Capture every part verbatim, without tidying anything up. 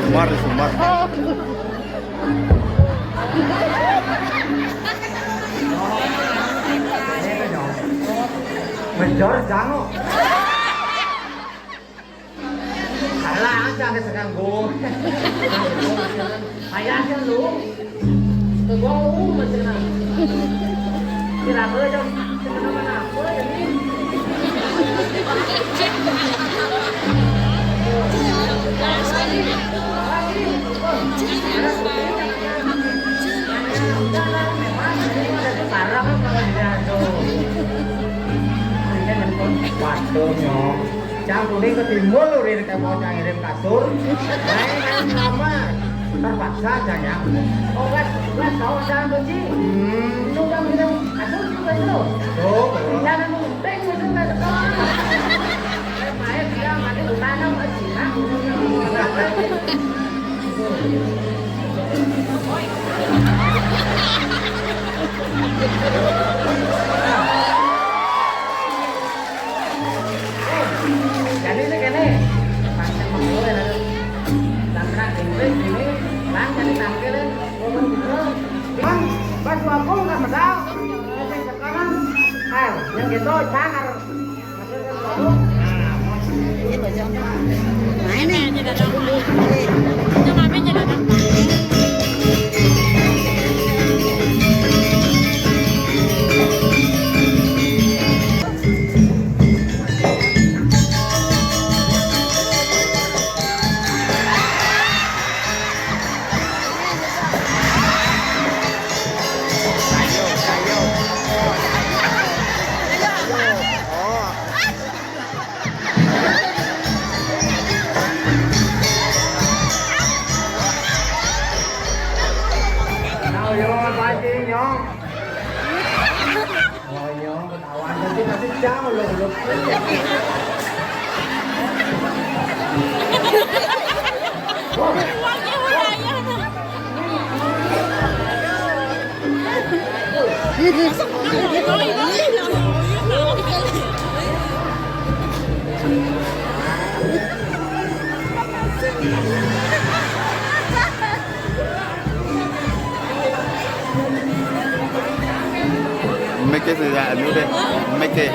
Sumar, sumar. Bejor, jangan. Alah, aja ke sekanggo. Payah kan lu. Tegong lu macam mana? Kira apa jam? Kenapa apa ya ni? Sekarang kalau dia tu. Ini kan handphone. Waduh, nyok. Cang kuning ke timbul, urin ke mau cang ngirim kasur. Main kan lama. Terpaksa aja ya. Obat, obat, kau jangan benci. Hmm. Itu kan minum kasur juga itu. Tuh, betul. Jangan minum teh itu nggak tahu. Main dia mati utana masih. Jadi ini kene, pancen mengko ya, dan pernah Inggris ini, lang jadi tampil, ngomong gitu. Bang, pas waktu nggak medal, sekarang, eh, yang gitu, sangar. Nah, yo, pancing, yo. Oh, yo, ketahuan. Nanti, nanti jauh, lo, lo. Meke se ya, anu de. Meke.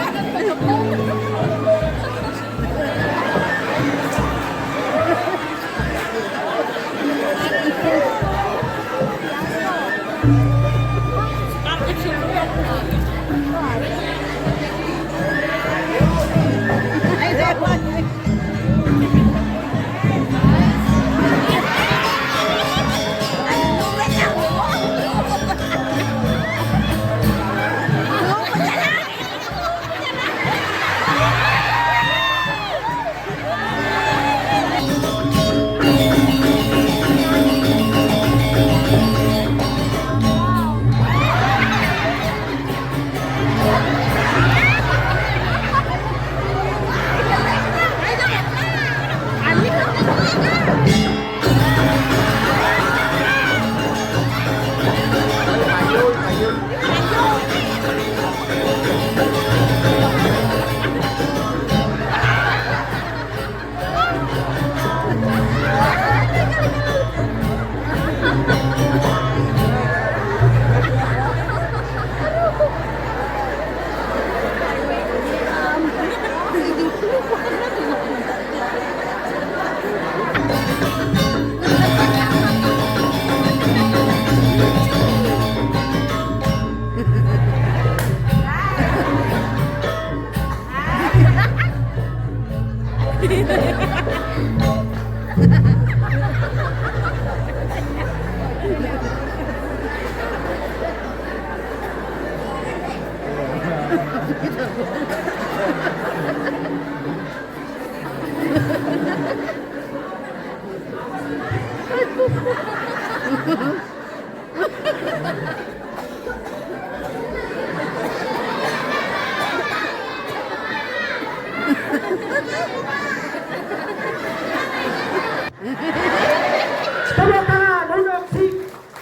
Tepuk tangan untuk si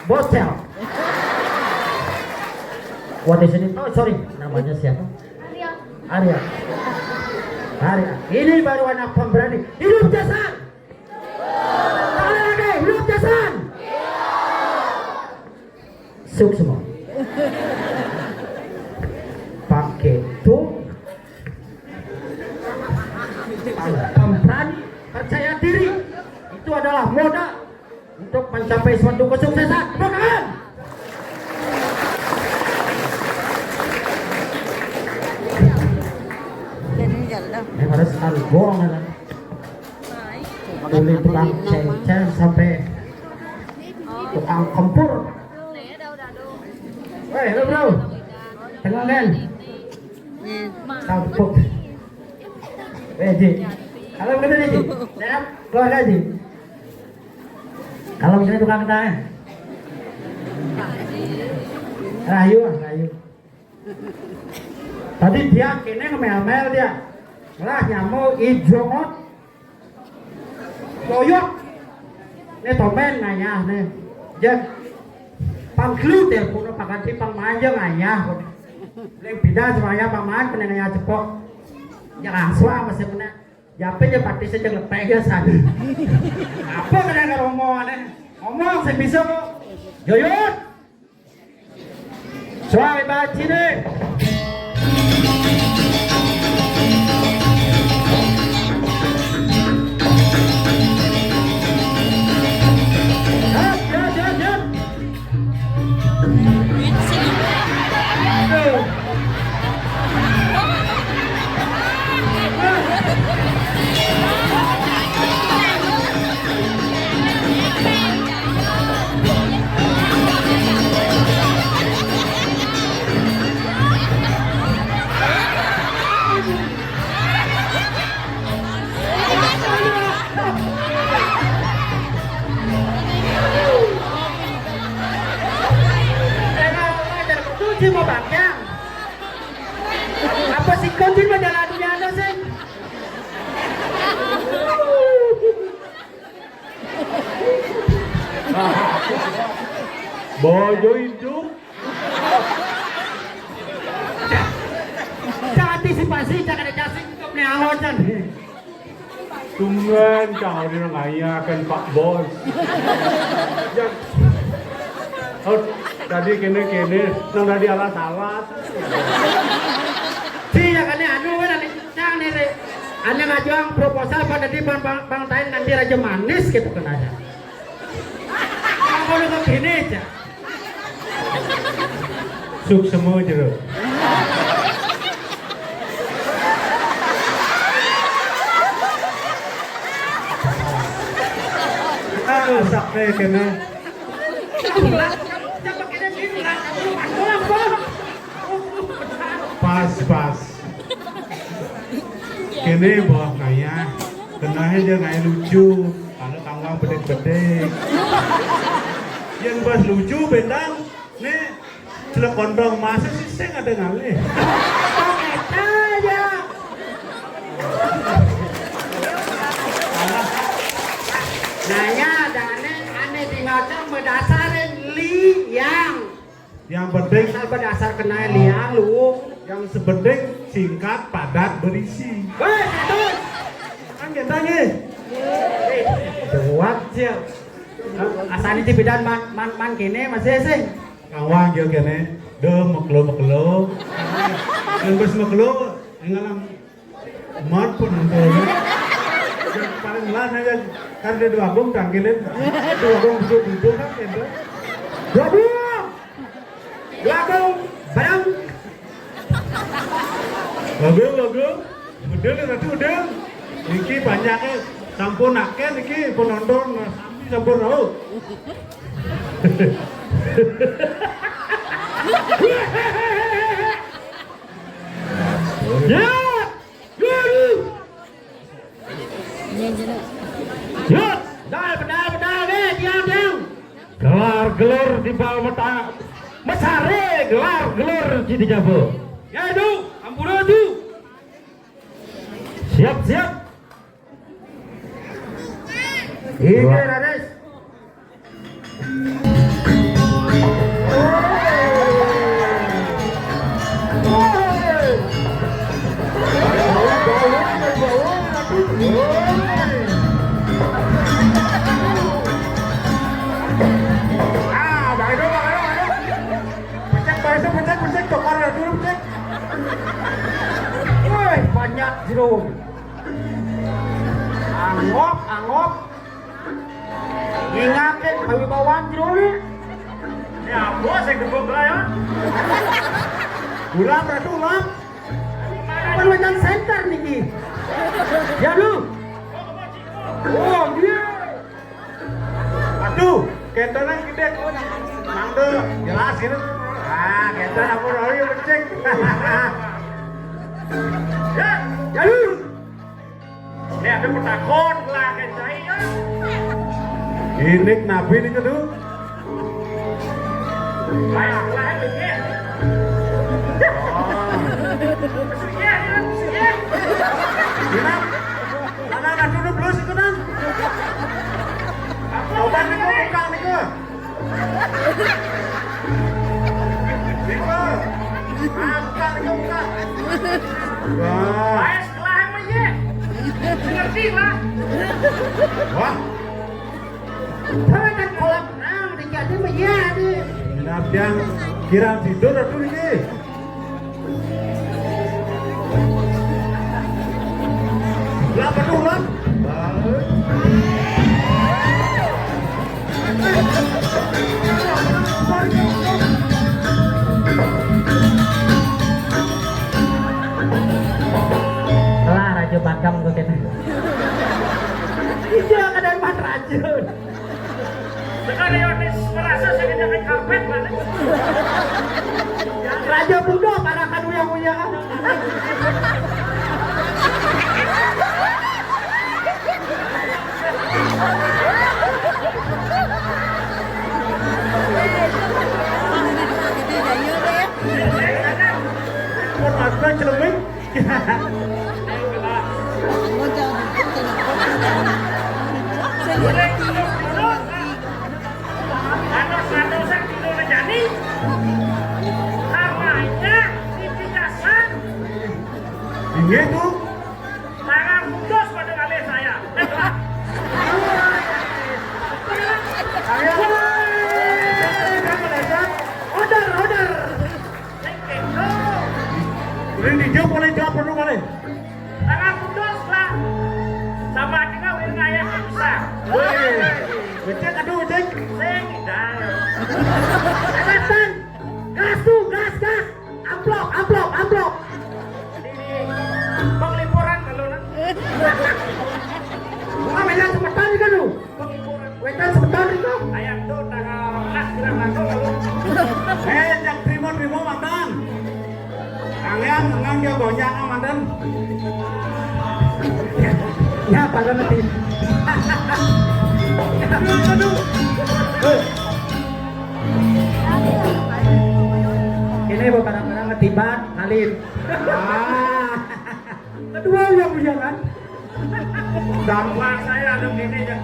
Bocel. What is it? Oh, sorry, namanya siapa? Arya. Arya. Arya. Ini baru anak pemberani. Hidup Jasan. Sekali lagi, hidup Jasan. Suksma. Pakai itu. Pemberani, percaya diri. Itu adalah modal untuk mencapai suatu kesuksesan. Tepuk tangan. Ini harus taruh borong, ya kan? Dari tukang ceng-ceng sampai tukang kempur. Weh, lu, bro. Tengah kan? Tampuk. Eh, Ji. Kalau kena ni, Ji. Sehat? Keluarga, Ji. Kalau misalnya tukang kena, eh. Rayu, rayu. Tadi dia kene ngemel-mel dia. Lah nyamuk ijongot. Koyok. Nih tomben ngayah nih. Jek. Pang gelu telepon apa ganti pang manja ngayah. Leng pindah semaya pang main kena ngayah cepok. Ya kaswa masih kena. Jape ya pati saja lepeh ya sana. Apa kena ke romo aneh? Ngomong saya bisa kok. Joyot. Suai baci deh. Hap, hap, hap, hap. Cuci mau bakar. Apa sih kau cuci mau jalan dunia anda sih? Bojo hidup. Cak antisipasi, cak ada casing untuk ni awal kan. Tungguan kau di ngayah kan Pak Bos. Ya. Oh, tadi kene-kene, nang tadi alas-alas. Si ya kan anu kan ada cang nih, Re. Ane ngajuang proposal pada di bang, bang, bang tain nanti raja manis gitu kan ada. Kalau ke sini aja. Suksma jero. Ah, sakte kene. Pas, pas. Kene bawah kaya. Kenanya dia ngaya lucu. Kalau kangkang bedek-bedek. Yang pas lucu bentang. Nih, celek kondong masa sih saya ada ngalih. Eta ya. Nanya ada aneh, aneh di ngacang berdasarin liang. Yang penting asal berdasar kenal liang lu. Yang sepenting singkat, padat, berisi. Weh, satu. Kan kita nih. Kuat sih. Asal di bidan man man man kene masih sih. Kawan dia kene, de mekelo-mekelo. Yang bes mekelo, enggak lang. Mat pun untuk. Yang paling lah aja, kan ada dua gong tangkilin. Dua gong duduk-duduk kan gitu. Dua gong. Dua gong. Barang. Bagus, bagus. Udah nih, nanti udah. Iki banyak ya. Sampun akeh iki penonton, nah, sami sampun tahu. Ya. Ya. Ya. Dah, benar, benar, eh, diam, diam. Keluarga Gelur di bawah mata mesare gelar gelur di Jabo. Ya, Du, ampura, Du. Siap, siap. Ini, Raris. Ah, baik dulu, baik dulu, baik dulu. Pecek, baik itu, pecek, pecek, tokar ya dulu, pecek. Woi, banyak jeruk. Anggop, anggop. Ingatin kawibawaan jero né. Ya, bos, yang gebuk lah ya. Ulam, Ratu, ulam. Kan wetan center niki. Ya, lu. Oh, iya. Aduh, kéntenan gedé. Mangga, jelas gitu. Ah, kénten apa royo becik. Ya, ya, lu. Ini ada petakon lah, kayak saya. Ini kenapa ini, Kedu? Baik, lah, ini. Oh. Iya, iya, iya. Gimana? Mana anak dulu, belum sih, Kenan? Coba nih, gua buka nih, gua. Angkat, angkat. Wah. Bae sekelah mah, ye. Ngerti lah. Wah. Kalau kan kolam renang, dikit aja mah, ya, deh. Minat yang kira tidur atau ini? Lah, betul, lah. Lah, Raja Bagam tuh, kena. Iya, kadang mah Raja. Sekarang Yohanes merasa saya kena karpet, mana? Raja Budo, parakan uyang-uyang. Pun aku kan celebin. Atos-atosan dina rejani, karmanya titigasan. Inggih, Tu. Tangan putus pada kalih saya. Saya. Order, order. Sing kéto. Ini dijawab oleh jawab perlu kali. Tangan putus lah. Sama aja nggak, udah ngayah bisa. Woi, becek, aduh, becek. Sing, dah. Gas, gas, gas, gas. Amplop, amplop, amplop. Ini penglipuran kalau nak. Bukan main semeton juga lu. Penglipuran. Wetan sebentar itu. Ayam tuh tanggal empat kira masuk lalu. Eh, yang terima, terima mantan. Kangen, kangen dia banyak mantan. Ya, pada mati. Aduh, aduh. Hei. Ini bukan orang-orang ngetiban, ngalin. Ah. Kedua yang ujangan. Dampar saya ada ini ya.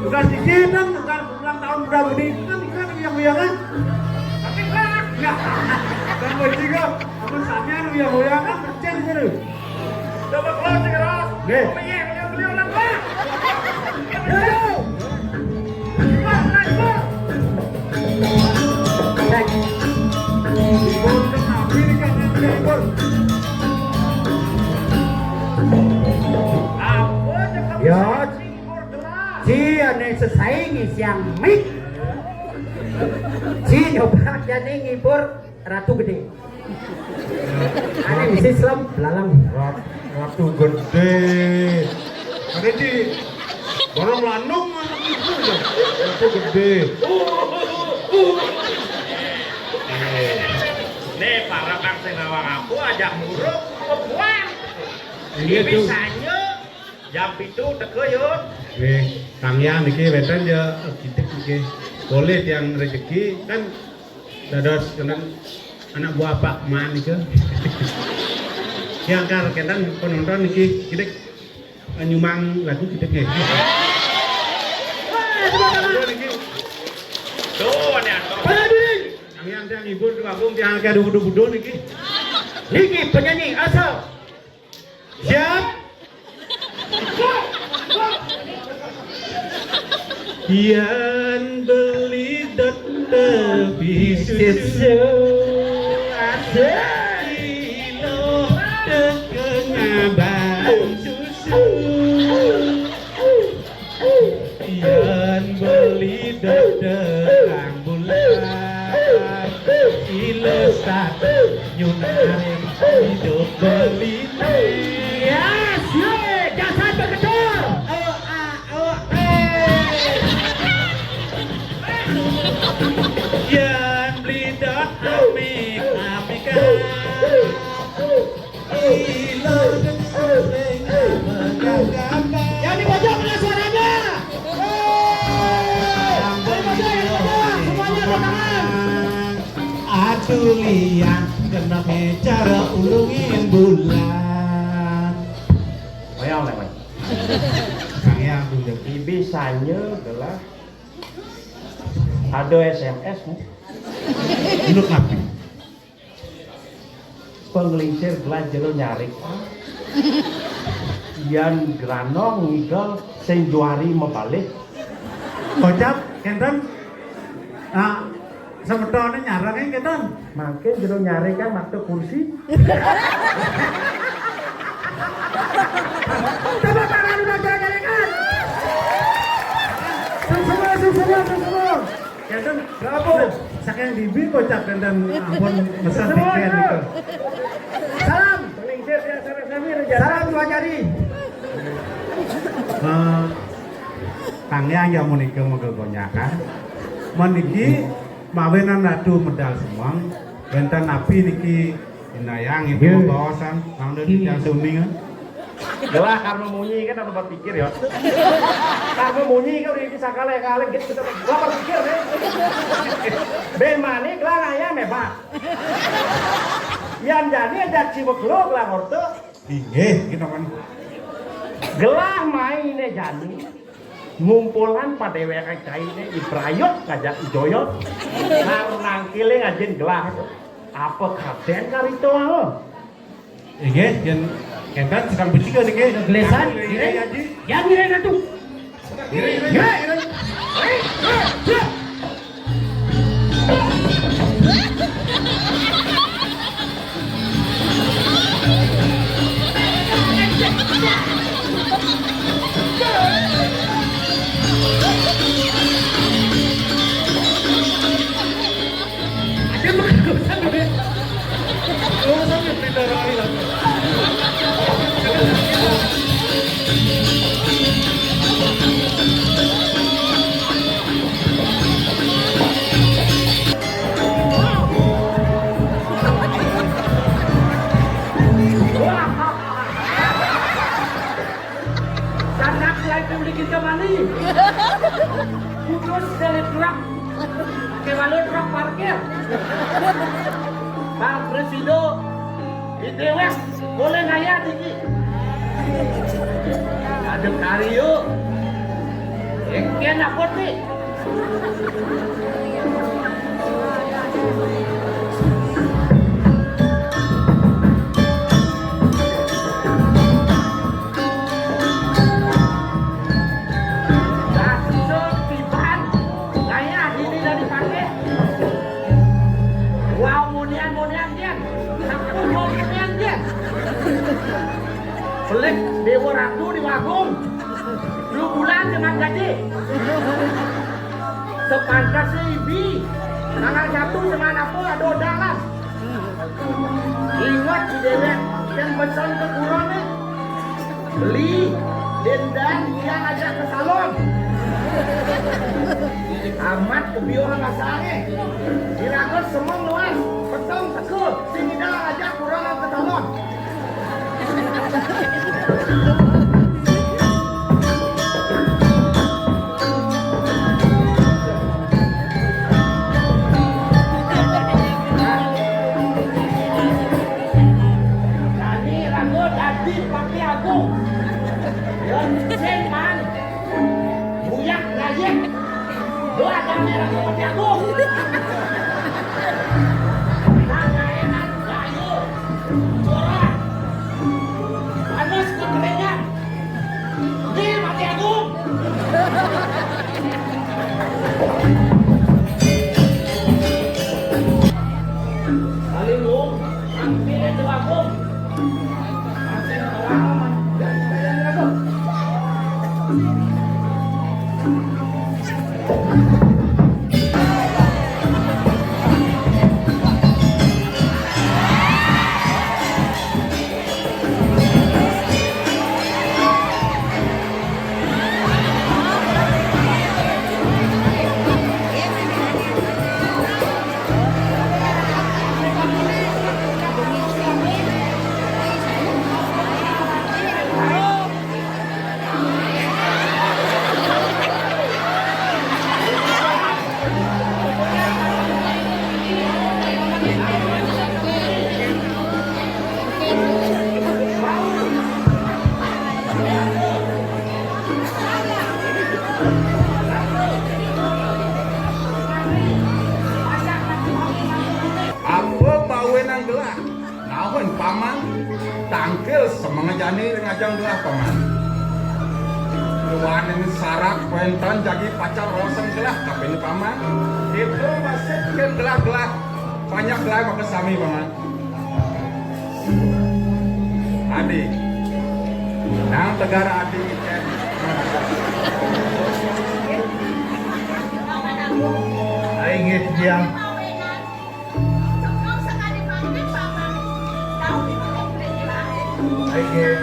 Bukan dikit kan, bukan ulang tahun berapa ini. Kan, kan yang ujangan. Tapi lah. Ya. Dan bajingan, kamu sampean yang ujangan, kecil gitu. Coba keluar sih, Ros. Nih. Apa iya, beliau, beliau, orang tua. Ayo. Ya, ci ané sesaing siang mik. Ci nyoba jani ngibur Ratu Gedé. Ané mesti selem, belalang. Rat-, Ratu Gedé. Ada di Barang Landung, Ratu Gedé. Nih, para kang sing nawang aku ajak muruk, kebuan. Iya, tuh. Bisanya jam pitu teka, Yun. Nggih, Kang Yan niki wénten ya, kidik niki. Boleh tiang rejeki kan dados kenten anak buah Pak Man nika. Tiang kar kenten penonton niki kidik nyumbang lagu kidik nggih. Wah, tepuk tangan. Niki. Tuh, nih, tuh. Pada diri. Yang tiang hibur di panggung tiang kayak dudu-dudu niki. Niki penyanyi asal. Siap. Yan beli dot tepi susu. Asik. Kilo tekeng abang susu. Yan beli dot tekeng bulan. Kilo satu nyunarin hidup beli. Yes, ye, dasar berkedor. Oh, ah, oh, eh. Yan beli dot amik, amik, ah. Gila, yang di pojok mana suaranya? Hei, yang di pojok, yang di pojok, semuanya angkat tangan. Aduh, lian kena bicara ulungin bulan. Wayang, Lek, Mas. Sang Hyang Tunggal. Ibi sanya gelah. Ada S M S, nih. Inuk napi? Penglingsir gelah jero nyarik. Yan granong ngigel sing juari mabalik. Kocap, kenten. Ah, semetone nyarengin kenten. Mangkin jero nyarik kan makta kursi. Tepuk tangan untuk Jero Nyarik. Sukses, sukses, sukses. Kenten, bravo. Saking dibi kocap kenten ampun mesen tiket niku. Salam. Salam dua jari. Eh, Kang Yang ya menika mega gonjakan. Meniki mawinan ratu medal semeng, wenten napi niki indayang ibu bawasan, nang dari yang suning. Gelah karena munyi kan aku berpikir ya. Karena munyi kan udah bisa kalah-kalah gitu kita gua berpikir ya. Ben mani gelah ayam hebat. Yang jadi ada ciwek lo gelah orte. Inggih, kita kan. Gelah maine jani. Ngumpulan padéwékan caine Ibrayut ngajak Ijoyot. Nang nangkilé ngajin gelah. Apa kadén karito, ah? Inggih, yén kénten sedang becik niki. Gelesan, ngiring. Haji. Yan ngiring atuh. Ngiring, ngiring, ngiring. Hei, hei, siap. Sanak selain memiliki temani. Putus dari truk. Kembali truk parkir. Bang Presido di dewek boleh ngaya tinggi. Ada kario. Engken apa nih? Bakso tiban, gaya ini dari pakai. Wow, munian, munian, Jen. Aku mau munian, Jen. Pelik Dewa Ratu di Wagung. Lu bulan dengan gaji. Sepantas ibi. Tanggal satu dengan apa ada dalam. Ingat di dewek yang pesan ke kuroné. Li, Dendan, yang ajak ke salon. Amat kebiuhan masalahnya. Diragus semua luas. Petong tekul. Sing ngidal ajak kuroné ke salon. Apa mawinan gelah? Naon, Paman? Tangkil semengejani ring ajeng gelah, Paman. Duaning sarat wénten jagi pacang raosan gelah, kapining Paman. Ditu masih kén gelah-gelah. Banyak gelah makasami, Paman. Adi. Nang tegar adi. Inggih, Jang. Inggih.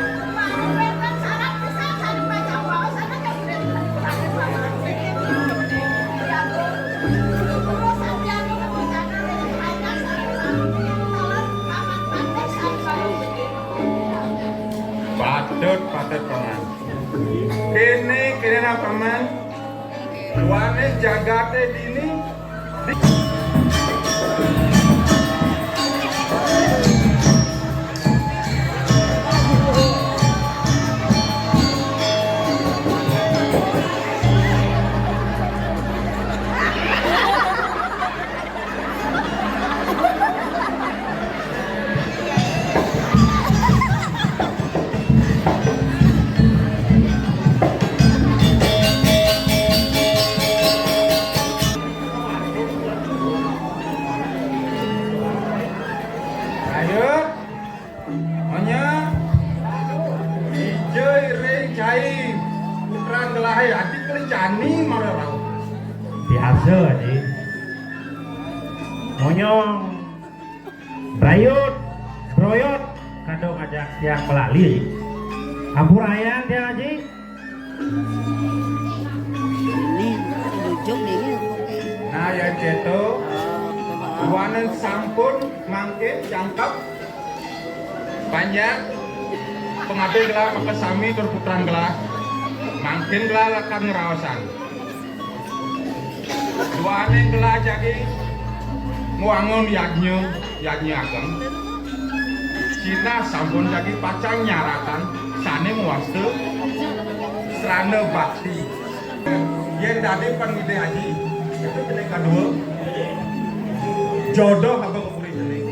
Patut, patut, Paman. Kéné, kéné nah, Paman. Duaning jagaté dini. Ayo. Monyong. Ija iring cai. Putran gelahé, adi keli jani mara rauh. Biasa, Aji. Monyong. Brayut, broyot, kadung ajak tiang malali. Ampurayan tiang, Aji. Ini, ini ujung nih, ini. Nah, ya, Ceto. Duaning sampun mangkin jangkep. Panjang. Pangabih gelah makasami tur putran gelah. Mangkin gelah lakar ngraosan. Duaning gelah jagi ngwangun yadnya, yadnya ageng. Sinah sampun jagi pacang nyaratan sané mawasta srana bakti. Yén dadi pangidih aji, itu jenis kadua. Jodoh apa kepuri jenis?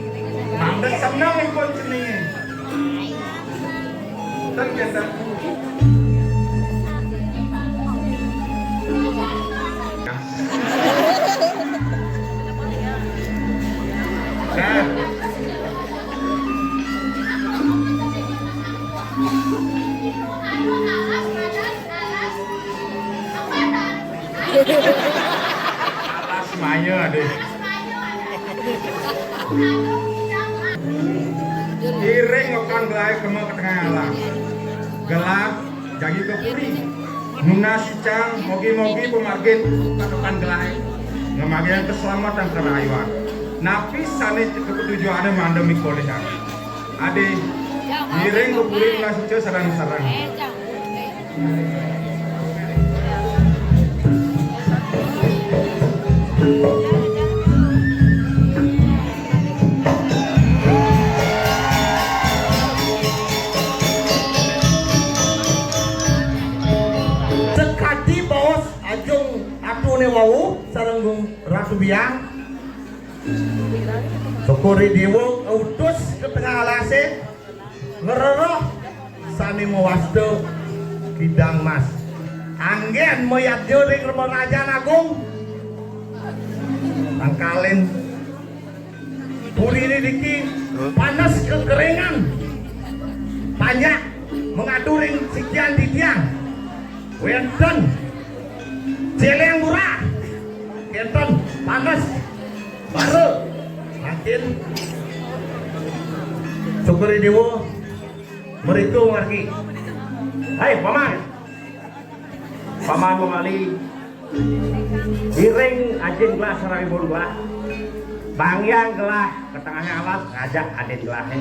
Mangda seneng ipun jenenge. Ten kenten. Nah. Alas maya, Dik. Iring okan gelahé kema ka tengah alas. Gelah jagi ka puri. Nunas icang, mogi-mogi pamargin okan gelahé ngamargiang kaslametan karahayuan. Napi sané kapatujuané mangda mikolihang. Adi, ngiring ka puri nunas ica sareng-sareng. Sakadi baos Ajung Atuné wau sareng Gung Ratu Biang. Sukuri Déwa utus ka tengah alasé, ngrereh sané mawasta kidang mas. Anggén mayadnya ring Rama Rajan Agung. Tangkalin. Puri ini niki panas kekeringan. Banyak mengaturing sikian titiang. Wénten Céléng Murah. Kénten panas. Baru makin syukuri déwa mriku margi. Hai, Paman. Paman Mumali. Iring ajin gelah sareng ibun gelah. Bangyang gelah ka tengahé alas ngajak adin gelahé.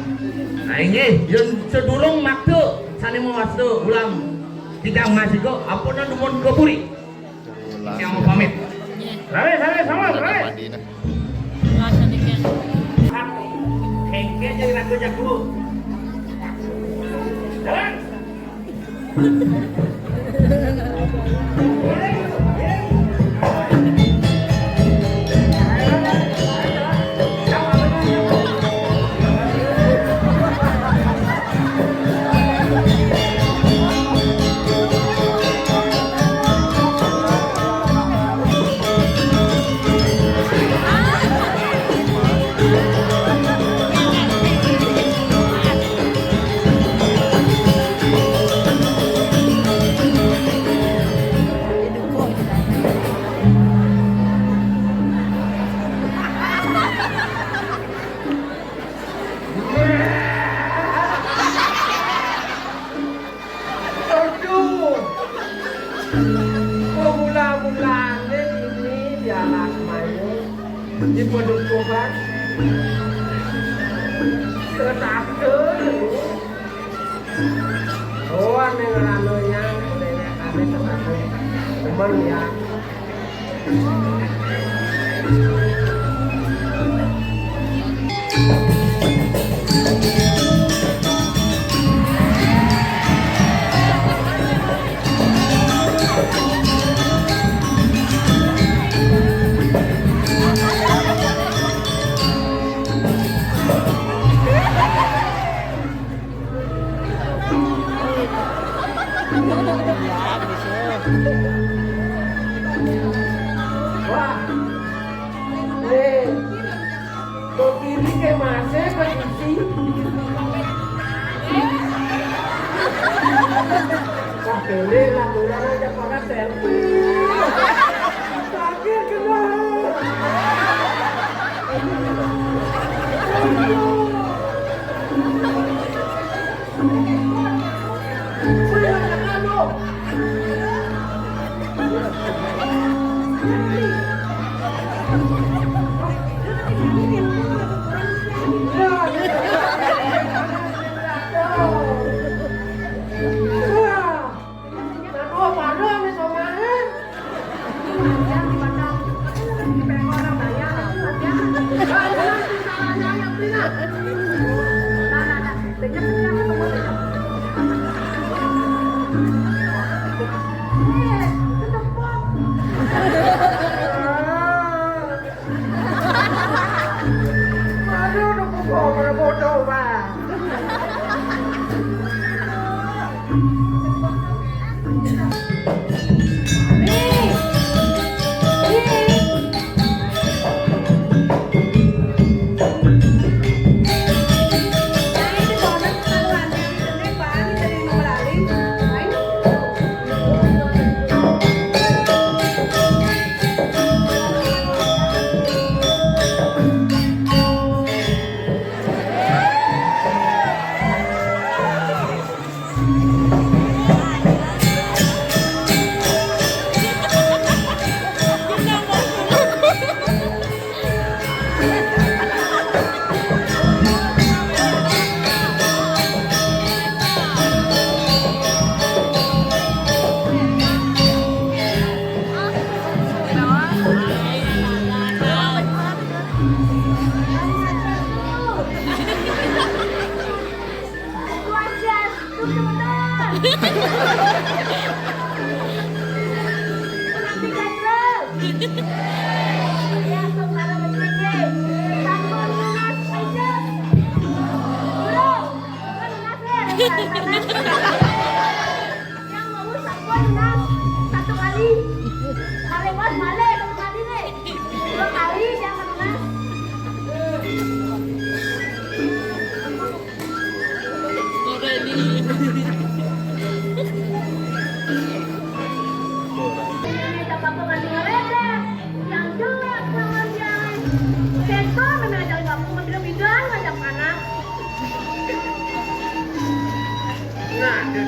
Nah, inggih, yén sadurung makta sané mawasta ulam titiang masika, ampun dumun ka puri. Titiang pamit. Rawi, rawi, sama, rawi. Kéngkén jadi raga jago. Jalan. Aduh. Pemula-mulane ini dianak mayu di Padukuhan. Tertakut. Oh, ane ngerano yang nenek ane tertakut. Cuman ya. Wah, nih, kok kiri ke masih ke sisi. Wah, pilih lah, kurang aja pakai selfie. Sakit kena. Aduh, udah bodoh, udah bodoh, Bang. Yang mau sampun lunas satu kali. Kalau bos malah satu kali nih. Dua kali yang lunas. Ya.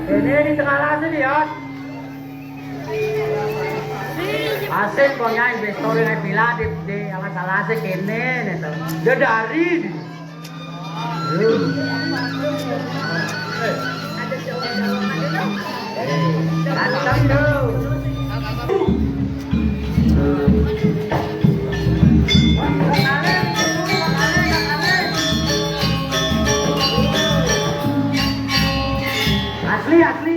Ini di tengah alas ini ya. Asik kok nyai bestori naik bila di di alas alas kene nih tuh. Dia dari. Asli, asli.